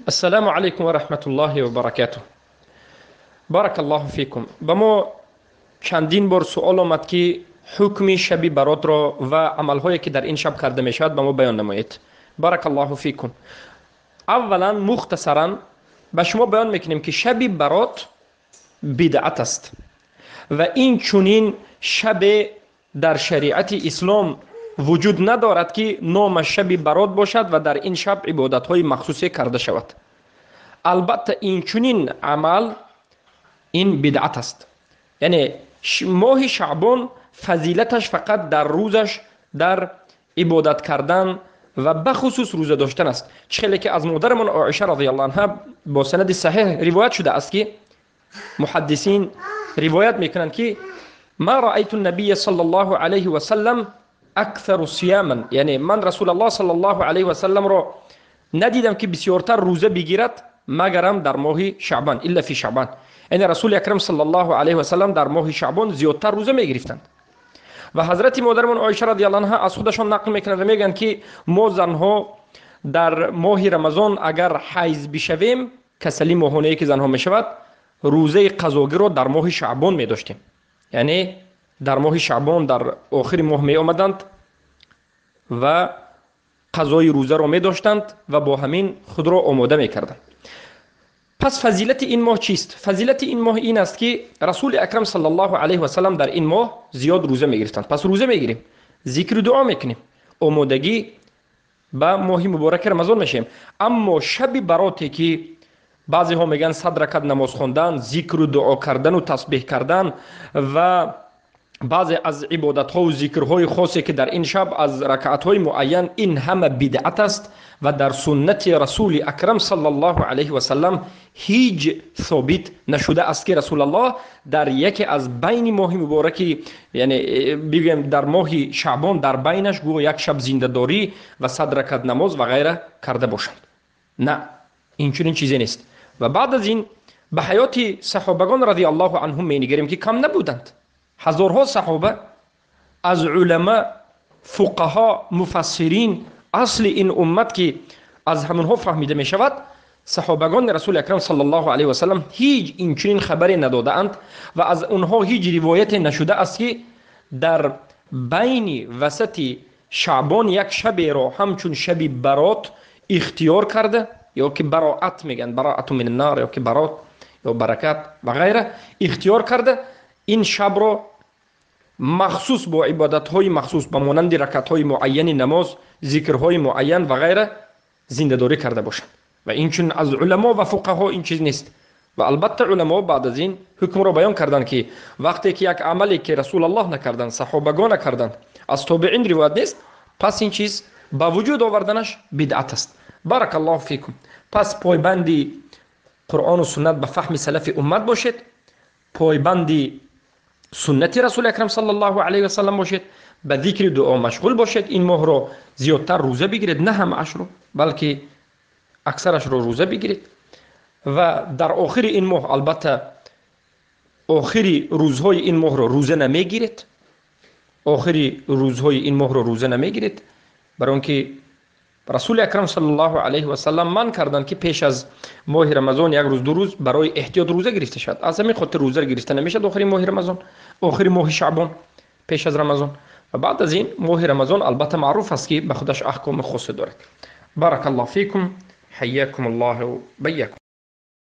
Ассалому алайкум ва раҳматуллоҳи ва баракатуҳ. Баракаллоҳу фикум. Ба мо чандин бор суол омад, ки ҳукми шаби баротро ва амалҳое, ки дар ин шаб карда мешавад, ба мо баён намоед. Баракаллоҳу фикум. Аввалан, мухтасаран ба шумо баён мекунем, ки шаби барот бидъат аст ва ин чунин шабе дар шариати ислом вуҷуд надорад, ки номаш шаби барот бошад ва дар ин шаб ибодатҳои махсусе карда шавад. Албатта, ин чунин амал ин бидъат аст. Яъне моҳи шаъбон фазилаташ фақат дар рӯзаш, дар ибодат кардан ва бахусус рӯза доштан аст. Чӣ хеле ки аз модарамон Оиша розияллоҳу анҳа бо санади саҳеҳ ривоят шуда аст, ки муҳаддисин ривоят мекунанд, ки ма раайту набия саллаллоҳу алайҳи васаллам аксару сияман, яъне ман Расулаллоҳ саллаллоҳу алайҳи васалламро надидам, ки бисёртар рӯза бигирад, магарам дар моҳи шаъбан, илла фи шаъбан. Яъне Расули Акрам саллаллоҳу алайҳи васаллам дар моҳи шаъбон зиёдтар рӯза мегирифтанд. Ва ҳазрати модарамон Оиша радиаллоҳу анҳа аз худашон нақл мекунанд ва мегӯянд, ки мо занҳо дар моҳи Рамазон агар ҳайз бишавем, касали моҳонае ки занҳо мешавад, рӯзаи қазогиро дар моҳи шаъбон медоштем. Яъне дар моҳи шаъбон дар охири моҳ меомаданд ва қазои рӯзаро медоштанд ва бо ҳамин худро омода мекарданд. Пас фазилати ин моҳ чист? Фазилати ин моҳ ин аст, ки Расули Акрам саллаллоҳу алайҳи васаллам дар ин моҳ зиёд рӯза мегирифтанд. Пас рӯза мегирем, зикру дуо мекунем, омодагӣ ба моҳи мубораки Рамазон мешавем. Аммо шаби бароте, ки баъзеҳо мегӯянд 100 ракат намоз хондан, зикру дуо кардану тасбеҳ кардан ва баъзе аз ибодатҳову зикрҳои хосе, ки дар ин шаб аз ракаатҳои муайян, ин ҳама бидъат аст ва дар суннати Расули Акрам саллаллоҳу алайҳи васаллам ҳеҷ собит нашуда аст, ки Расулаллоҳ дар яке аз байни моҳи мубораки, яъне бигӯем, дар моҳи шаъбон дар байнаш гӯё як шаб зиндадорӣ ва 100 ракат намоз ва ғайра карда бошанд. На, инчунин чизе нест. Ва баъд аз ин ба ҳаёти саҳобагон радиаллоҳу анҳум менигарем, ки кам набуданд. Ҳазорҳо саҳоба аз уламо, фуқаҳо, муфассирин, асли ин уммат, ки аз ҳамонҳо фаҳмида мешавад, саҳобагони Расули Акрам саллаллоҳу алайҳи васаллам ҳеҷ инчунин хабаре надодаанд ва аз онҳо ҳеҷ ривояте нашуда аст, ки дар байни васати шаъбон як шаберо ҳамчун шаби барот ихтиёр карда, ё ки бароат мегӯянд, бароату мин нар, ё ки барот ё баракат ва ғайра, ихтиёр карда, ин шабро махсус бо ибодатҳои махсус ба монанди ракатҳои муайяни намоз, зикрҳои муайян ва ғайра зиндадорӣ карда бошанд. Ва инчунин аз уламо ва фуқаҳо ин чиз нест. Ва албатта, уламо баъд аз ин ҳукмро баён карданд, ки вақте ки як амале, ки Расулаллоҳ накарданд, саҳобагон накарданд, аз тобеин ривоят нест, пас ин чиз ба вуҷуд оварданаш бидъат аст. Баракаллоҳу фикум. Пас пойбанди Қуръону суннат ба фаҳми салафи уммат бошед, пойбанди суннати Расули Акрам саллаллоҳу алайҳи васаллам бошед, ба зикри дуо машғул бошед. Ин моҳро зиёдтар рӯза бигиред, на ҳамаашро, балки аксарашро рӯза бигиред. Ва дар охири ин моҳ, албатта, охири рӯзҳои ин моҳро рӯза намегиред, охири рӯзҳои ин моҳро рӯза намегиред, барои он ки Расули Акрам саллаллоҳу алайҳи васаллам манъ карданд, ки пеш аз моҳи Рамазон як рӯз, 2 рӯз барои эҳтиёт рӯза гирифта шавад. Аз ҳамин хотир рӯза гирифта намешавад охири моҳи Рамазон, охири моҳи шаъбон пеш аз Рамазон. Ва баъд аз ин моҳи Рамазон, албатта, маъруф аст, ки ба худаш аҳкоми хосе дорад. Баракаллоҳу фикум, ҳайякум аллоҳу байякум.